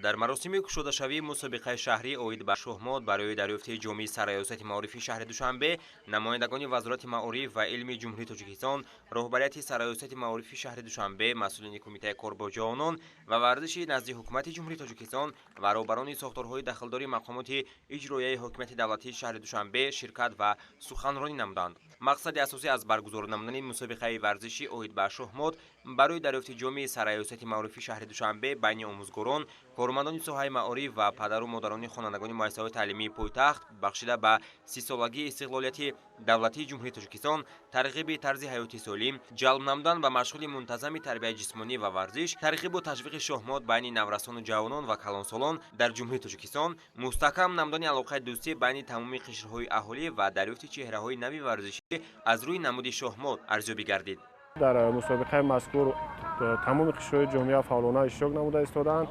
Дар маросими кушодашавии мусобиқаи шаҳрӣ оид ба шоҳмот барои дарёфти ҷоми Сарраёсати маорифи шаҳри Душанбе намояндагони Вазорати маориф ва илми Ҷумҳурии Тоҷикистон, роҳбарияти Сарраёсати маорифи шаҳри Душанбе, масъулини Кумитаи кор бо ҷавонон ва варзиши назди Ҳукумати Ҷумҳурии Тоҷикистон ва роҳбарони сохторҳои дахлдори мақомоти иҷроияи ҳокимияти давлатии шаҳри Душанбе ширкат ва суханронӣ намуданд. Мақсади асосӣ аз баргузор намудани мусобиқаи варзишӣ оид ба шоҳмот барои дарёфти ҷоми Сарраёсати маорифи шаҳри Душанбе байни омӯзгорон, кормандони соҳаи маориф ва падару модарони хонандагони муассисаҳои таълимии пойтахт бахшида ба 30-солагии истиқлолияти давлатии Ҷумҳурии Тоҷикистон, тарғиби тарзи ҳаёти солим, ҷалб намудан ба машғули мунтазами тарбияи ҷисмонӣ ва варзиш, тарғибу ташвиқи шоҳмот байни наврасону ҷавонон ва калонсолон дар Ҷумҳурии Тоҷикистон, мустаҳкам намудани алоқаи дӯстӣ байни тамоми қишрҳои аҳолӣ ва дарёфти чеҳраҳои нави варзишӣ аз рӯи намуди шоҳмот арзёбӣ гардид. Дар мусобиқаи мазкур тамоми қишрҳои ҷомеа фаъолона иштирок намуда истодаанд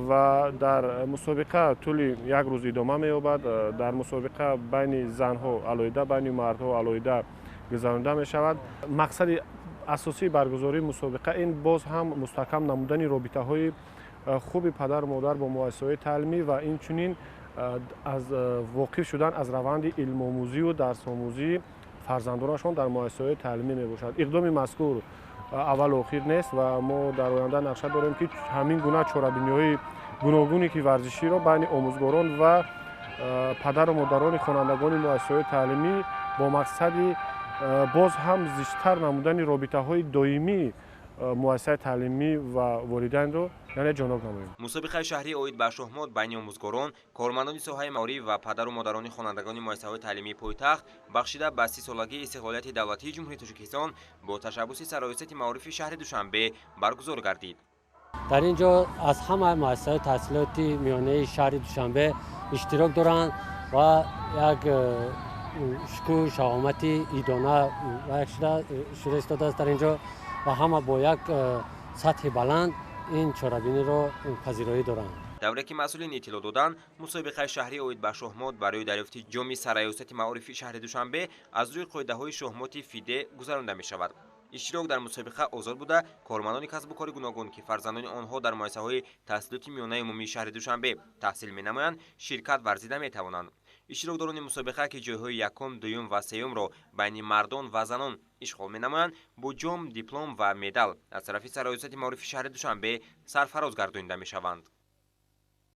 ва дар мусобиқа тӯли як рӯз идома меёбад. Дар мусобиқа байни занҳо алоҳида, байни мардҳо алоҳида гузаронида мешавад. Мақсади асосии баргузории мусобиқа ин боз ҳам мустаҳкам намудани робитаҳои хуби падару модар бо муассисаҳои таълимӣ ва инчунин аз воқиф шудан аз раванди илмомӯзию дарсомӯзии фарзандонашон дар муассисаҳои таълимӣ мебошад. Иқдоми мазкур аввалу охир нест ва мо дар оянда нақша дорем, ки ҳамин гуна чорабиниҳои гуногуне ки варзиширо байни омӯзгорон ва падару модарони хонандагони муассисаҳои таълимӣ бо мақсади боз ҳам зичтар намудани робитаҳои доимии муассисаи таълимӣ ва волидайнро, яъне, ҷоноб намоем. Мусобиқаи шаҳрӣ оид ба шоҳмот байни омӯзгорон, кормандони соҳаи маориф ва падару модарони хонандагони муассисаҳои таълимии пойтахт бахшида ба 30-солагии истиқлолияти давлатии Ҷумҳурии Тоҷикистон бо ташаббуси Сарраёсати маорифи шаҳри Душанбе баргузор гардид. Дар ин ҷо аз ҳама муассисаҳои таҳсилоти миёнаи шаҳри Душанбе иштирок доранд ва як шукӯҳу шаҳомати идона шуда истодааст дар ин ҷо ва ҳама бо як сатҳи баланд ин чорабиниро пазироӣ доранд. Тавре ки масъулин иттилоъ доданд, мусобиқаи шаҳрӣ оид ба шоҳмот барои дарёфти ҷоми Сарраёсати маорифи шаҳри Душанбе аз рӯи қоидаҳои шоҳмоти ФИДЕ гузаронида мешавад. Иштирок дар мусобиқа озод буда, кормандони касбу кори гуногун, ки фарзандони онҳо дар муассисаҳои таҳсилоти миёнаи умумии шаҳри Душанбе таҳсил менамоянд, ширкат варзида метавонанд. Иштирокдорони мусобиқа, ки ҷойҳои якум, дуюм ва сеюмро байни мардон ва занон ишғол менамоянд, бо ҷом, диплом ва медал аз тарафи Сарраёсати маорифи шаҳри Душанбе сарфароз гардонида мешаванд.